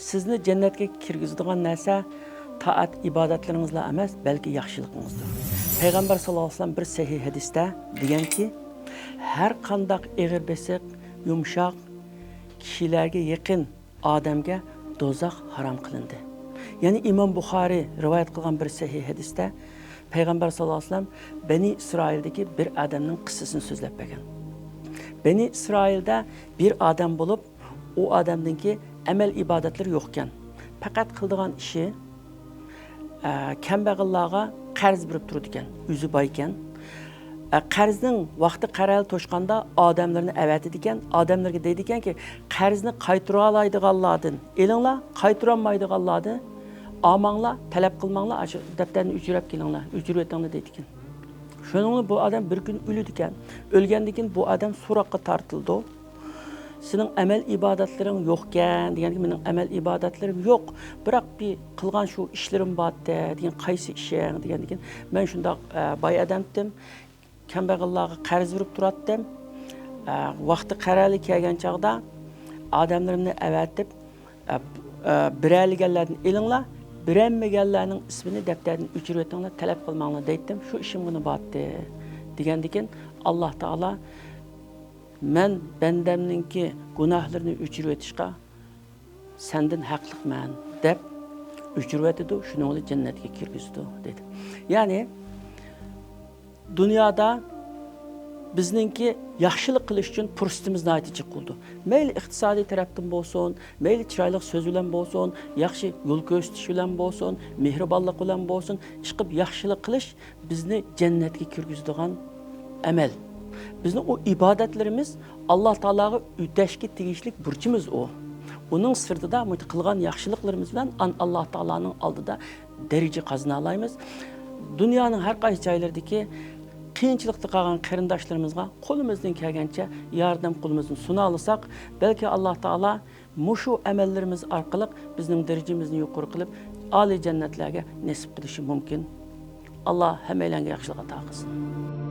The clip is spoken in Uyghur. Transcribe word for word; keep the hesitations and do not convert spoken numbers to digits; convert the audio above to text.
سىزنى جەننەتكە كىرگۈزىدىغان نەرسە تائەت ئىبادەتلىرىڭىزلا ئەمەس، بەلكى ياخشىلىقىڭىزدۇر. پەيغەمبەر ساللاللاھۇ ئەلەيھى ۋەسەللەم بىر سەھىھ ھەدىستە دېگەنكى، ھەر قانداق ئېغىر بېسىق، يۇمشاق، كىشىلەرگە يېقىن ئادەمگە دوزاخ ھارام قىلىندى. يەنى ئىمام بۇخارىي رىۋايەت قىلغان بىر سەھىھ ھەدىستە پەيغەمبەر ساللاللاھۇ ئەلەيھى ۋەسەللەم بەنى ئىسرائىلدىكى بىر ئادەمنىڭ قىسسىسىنى سۆزلەپ بەرگەن. بەنى ئىسرائىلدە بىر ئادەم بولۇپ، ئۇ ئادەمنىڭكى ئەمەل ئىبادەتلىرى يوقكەن. پەقەت قىلىدىغان ئىشى، ئە، كەمبەغەللەرگە قەرز بېرىپ تۇرىدىكەن. ئۆزى بايكەن. ئە، قەرزنىڭ ۋاقتى قەرەلى توشقاندا ئادەملىرىنى ئەۋەتىدىكەن. ئادەملەرگە دەيدىكەنكى، قەرزنى قايتۇرالايدىغانلاردىن ئېلىڭلار، قايتۇرالمايدىغانلاردىن ئالماڭلار، تەلەپ قىلماڭلار، ئاشۇ دەپتەرنى ئۆچۈرۈپ كېلىڭلار، ئۆچۈرۈۋېتىڭلار دەيدىكەن. شۇنىڭ بىلەن بۇ ئادەم بىر كۈن ئۆلىدىكەن. ئۆلگەندىن كېيىن بۇ ئادەم سوراققا تارتىلىدۇ. سېنىڭ ئەمەل ئىبادەتلىرىڭ يوقكەن دېگەندىكىن، مېنىڭ ئەمەل ئىبادەتلىرىم يوق، بىراق بىر قىلغان شۇ ئىشلىرىم بارتى دېگەن، قايسى ئىشىڭ دېگەندىكىن، مەن شۇنداق، ئە، باي ئادەمتىم، كەمبەغەللەرگە قەرز بېرىپ تۇراتتىم، ئە، ۋاقتى قەرەلى كەلگەن چاغدا ئادەملىرىمنى ئەۋەتىپ، ئە، ئە، بېرەلىگەنلەردىن ئېلىڭلار، بېرەلمىگەنلەرنىڭ ئىسمىنى دەپتەردىن ئۆچۈرۈۋېتىڭلار، تەلەپ قىلماڭلار دەيتتىم، شۇ ئىشىمغىلا بارتى دېگەندىكىن، ئاللا تائالا مەن بەندەمنىڭكى گۇناھلىرىنى ئۆچۈرۈۋېتىشقا سەندىن ھەقلىقمەن دەپ ئۆچۈرۈۋېتىدۇ، شۇنىڭ بىلەن جەننەتكە كىرگۈزىدۇ، دېدى. يەنى دۇنيادا بىزنىڭكى ياخشىلىق قىلىش ئۈچۈن پۇرسىتىمىز ناھايىتى جىق بولىدۇ. مەيلى ئىقتىسادىي تەرەپتىن بولسۇن، مەيلى چىرايلىق سۆز بىلەن بولسۇن، ياخشى يول كۆرسىتىش بىلەن بولسۇن، مېھرىبانلىق بىلەن بولسۇن، ئىشقىلىپ ياخشىلىق قىلىش بىزنى جەننەتكە كىرگۈزىدىغان ئەمەل. بىزنىڭ ئۇ ئىبادەتلىرىمىز ئاللا تائالاغا ئۆتەشكە تېگىشلىك بۇرچىمىز ئۇ. ئۇنىڭ سىرتىدا مۇشۇ قىلغان ياخشىلىقلىرىمىز بىلەن ئان-، ئاللا تائالانىڭ ئالدىدا دەرىجە قازىنالايمىز. دۇنيانىڭ ھەر قايسى جايلىرىدىكى قىيىنچىلىقتا قالغان قېرىنداشلىرىمىزغا قولىمىزدىن كەلگەنچە ياردەم قولىمىزنى سۇنالىساق، بەلكى ئاللا تائالا مۇشۇ ئەمەللىرىمىز ئارقىلىق بىزنىڭ دەرىجىمىزنى يۇقىرى قىلىپ، ئالىي جەننەتلەرگە نېسىپ قىلىشى مۇمكىن. ئاللا ھەممەيلەنگە ياخشىلىق ئاتا قىلسۇن.